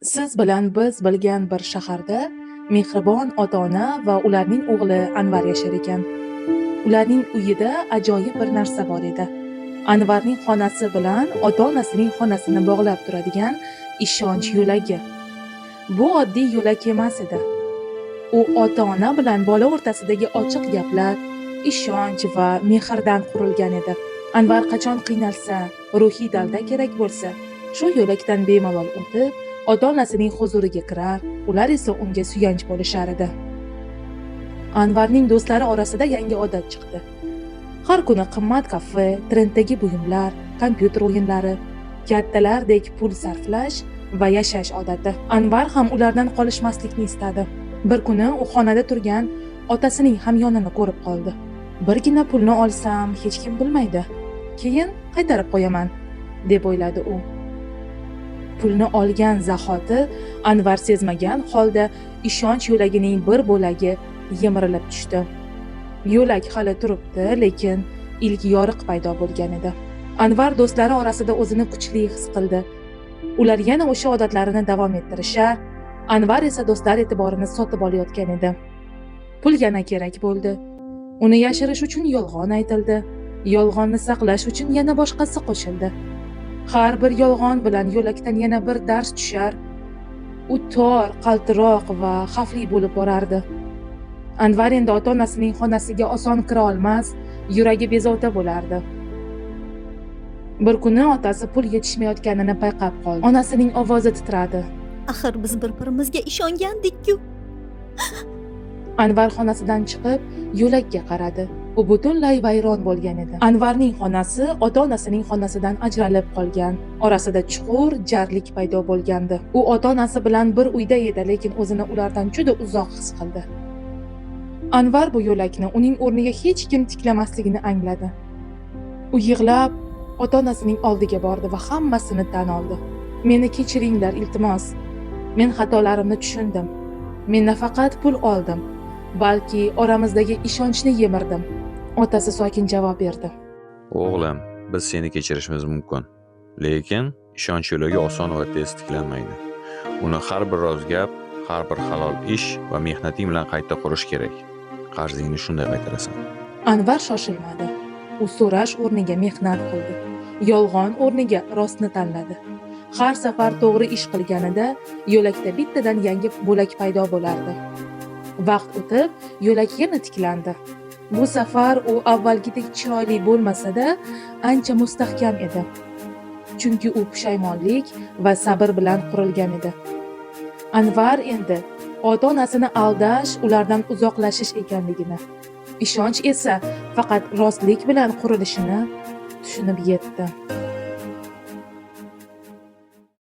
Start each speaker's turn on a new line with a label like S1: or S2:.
S1: Siz bilan biz bilgan bir shaharda mehribon ota-ona va ularning o'g'li Anvar yashar ekan. Ularning uyida ajoyib bir narsa bor edi. Anvarning xonasi bilan ota-onasining xonasini bog'lab turadigan ishonch yo'lagi. Bu oddiy yo'lak emas edi. U ota-ona bilan bola o'rtasidagi ochiq gaplar, ishonch va mehrdan qurilgan edi. Anvar qachon qiynalsa, ruhiy dalda kerak bo'lsa, shu yo'lakdan bemalol o'tib, ota-onasining huzuriga kirar, ular esa unga suyanch bo'lishar edi. Anvarning do'stlari orasida yangi odat chiqdi. Har kuni qimmat kafe, trenddagi buyumlar, kompyuter o'yinlari, kattalardek pul sarflash va yashash odati. Anvar ham ulardan qolishmaslikni istadi. Bir kuni u xonada turgan otasining hamyonini ko'rib qoldi. "Birgina pulni olsam, hech kim bilmaydi. Keyin qaytarib qo'yaman", deb o'yladi u. Pulni olgan zahoti Anvar sezmagan holda ishonch yo'lagining bir bo'lagi yemirilib tushdi. Yo'lak hali turibdi, lekin ilk yoriq paydo bo'lgan edi. Anvar do'stlari orasida o'zini kuchli his qildi. Ular yana o'sha odatlarini davom ettirishar, Anvar esa do'stlar e'tiborini sotib olayotgan edi. Pul yana kerak bo'ldi. Uni yashirish uchun yolg'on aytildi. Yolg'onni saqlash uchun yana boshqasi qo'shildi. Har bir yolg'on bilan yo'lakdan yana bir dars tushar. U tor, qaltiroq va xavfli bo'lib borardi. Anvar endi ota-onasining xonasiga oson kira olmas, yuragi bezovta bo'lardi. Bir kuni otasi pul yetishmayotganini payqab qoldi. Onasining ovozi titradi.
S2: Axir biz bir-birimizga ishongandik-ku.
S1: Anvar xonasidan chiqib, yo'lakka qaradi. U butunlay vayron bo'lgan edi. Anvarning xonasi ota-onasining xonasidan ajralib qolgan. Orasida chuqur jarlik paydo bo'lgandi. U ota-onasi bilan bir uyda edi, lekin o'zini ulardan juda uzoq his qildi. Anvar bu yo'lakni uning o'rniga hech kim tiklamasligini angladi. U yig'lab ota-onasining oldiga bordi va hammasini tan oldi. "Meni kechiringlar, iltimos. Men xatolarimni tushundim. Men nafaqat pul oldim, balki oramizdagi ishonchni yemirdim." Otasi sokin javob berdi.
S3: O'g'lim, biz seni kechirishimiz mumkin. Lekin ishonch yo'lagi oson va tez tiklanmaydi. Uni har bir rost gap, har bir halol ish va mehnating bilan qayta qurish kerak. Qarzingni shunday qaytarasan.
S1: Anvar shoshilmadi. U so'rash o'rniga mehnat qildi. Yolg'on o'rniga rostni tanladi. Har safar to'g'ri ish qilganida yo'lakda bittadan yangi bo'lak paydo bo'lardi. Vaqt o'tib, yo'lak yana tiklandi. Bu safar u avvalgidek chiroyli bo'lmasa-da, ancha mustahkam edi. Chunki u pushaymonlik va sabr bilan qurilgan edi. Anvar endi ota-onasini aldash ulardan uzoqlashish ekanligini, ishonch esa faqat rostlik bilan qurilishini tushunib yetdi.